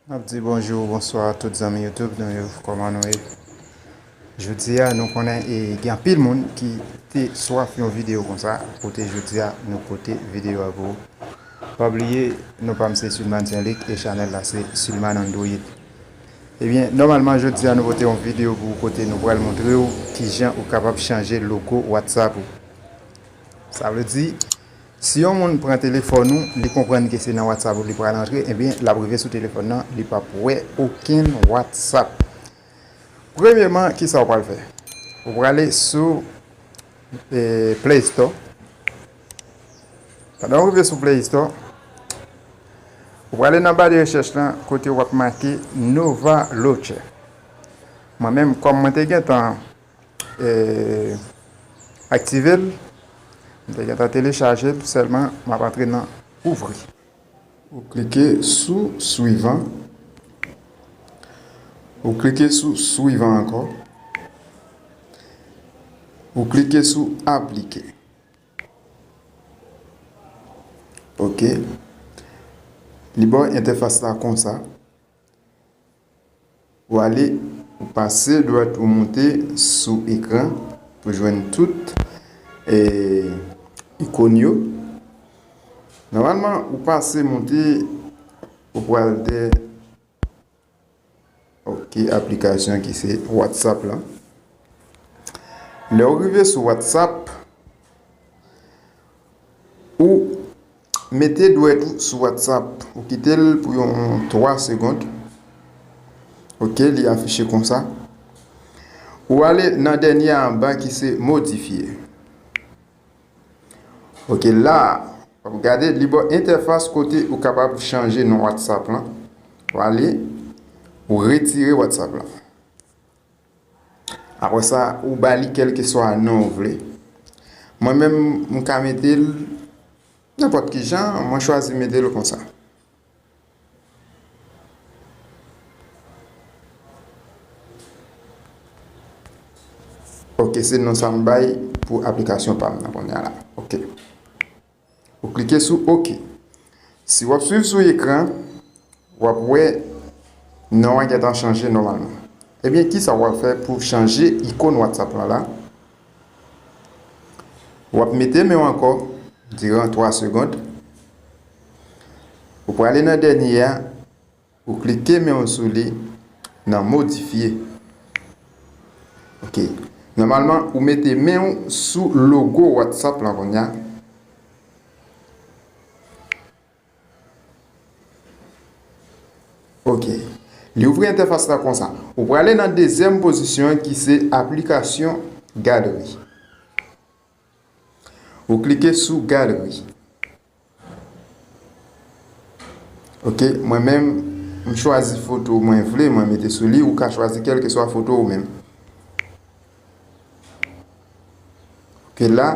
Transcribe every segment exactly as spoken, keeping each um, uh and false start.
N ap di bonjou, bonswa tout zanmi YouTube nou yo, kòman nou ye? Jodi a, nou konnen e gen anpil moun ki te swaf yon videyo konsa, kote jodi a, nou pote videyo a pou ou. Pa bliye, non pa m se Sulman Saint-Luc e chanèl la se Sulman Android. Ebyen, nòmalman, jodi a, nou pote yon videyo pou ou kote nou pral montre w kijan ou kapab chanje logo WhatsApp ou. Sa vle di, si yon moun pran telefòn ou, li konprann ke se nan WhatsApp ou li pral antre, ebyen, l ap rive sou telefòn nan, li p ap wè okenn WhatsApp. Premyèman, kisa w pral fè? Ou prale sou, eh, Play Store. Pandan w rive sou Play Store, ou prale nan ba de rechèch lan, kote w ap make Nova Launcher. Mwen menm, kòm mwen te gentan, eh, aktive l, mwen te gentan telechaje l, sèlman m ap antre nan ouvri. Ou klike sou swivan. Ou klike sou swivan ankò. Ou klike sou aplike. Ok. Li ba w entèfas la konsa. Ou ale, ou pase dwat, ou monte sou ekran pou jwenn tout, eh, ikòn yo. Nòmalman, ou pase monte, ou pral de, ok, aplikasyon ki se WhatsApp la. Lè w rive sou WhatsApp, ou mete dwèt ou sou WhatsApp, ou kite l pou yon twa segond. Ok, li afiche konsa. Ou ale nan dènye anba ki se modifye. Ok, la, w ap gade, li ba w entèfas kote ou kapab chanje non WhatsApp lan. Ou ale, ou retire WhatsApp lan. Apre sa, ou ba li kèlkeswa non ou vle. Mwen menm, m ka mete l nenpòt ki jan, mwen chwazi mete l konsa. Ok, se non sa m bay pou aplikasyon pa m nan kounye a la. Ok. Ou klike sou ok. Si w ap swiv sou ekran, w ap wè non an gentan chanje nòmalman. Ebyen, kisa w ap fè pou chanje ikòn WhatsApp lan la? W ap mete men w ankò diran twa segond. Ou prale nan dènye a, ou klike men w sou li nan modifye. Ok. Nòmalman, ou mete men w sou logo WhatsApp lan kounye a. Ok. Li ouvri entèfas la konsa. Ou prale nan dezyèm pozisyon an ki se aplikasyon galri. Ou klike sou galri. Ok, mwen menm, m chwazi foto mwen vle, mwen mete sou li, ou ka chwazi kèlkeswa foto ou menm. Ok, la,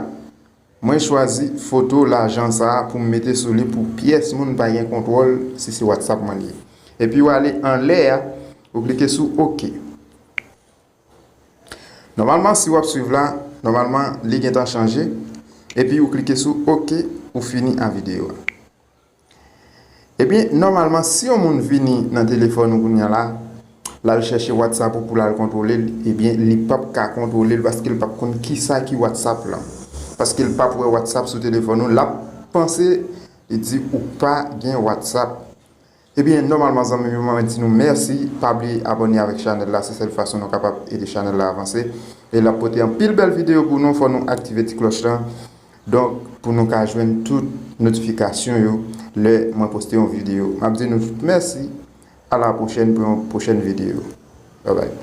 mwen chwazi foto lajan sa a pou m mete sou li pou pyès moun pa gen kontwòl si se WhatsApp mwen li ye. Epi w ale anlè a, ou klike sou ok. Nòmalman, si w ap swiv la, nòmalman, li gentan chanje. Epi ou klike sou ok, ou fini a videyo a. Ebyen, nòmalman, si yon moun vini nan telefòn ou kounye a la, l al chèche WhatsApp ou pou l al kontwole l, ebyen, li p ap ka kontwole l paske l p ap konn kisa ki WhatsApp lan. Paske l p ap wè WhatsApp sou telefòn ou, l ap panse, li di ou pa gen WhatsApp. Ebyen, nòmalman, zanmi yo, mwen di nou mèsi. Pa bliye abòne avèk chanèl la, se sèl fason nou kapab ede chanèl la avanse. E l ap pote anpil bèl videyo pou nou, fò nou aktive ti klòch lan. Donk, pou nou ka jwenn tout notifikasyon yo lè mwen poste yon videyo. M ap di nou tout mèsi. A la pwochèn pou yon pwochèn videyo. Babay.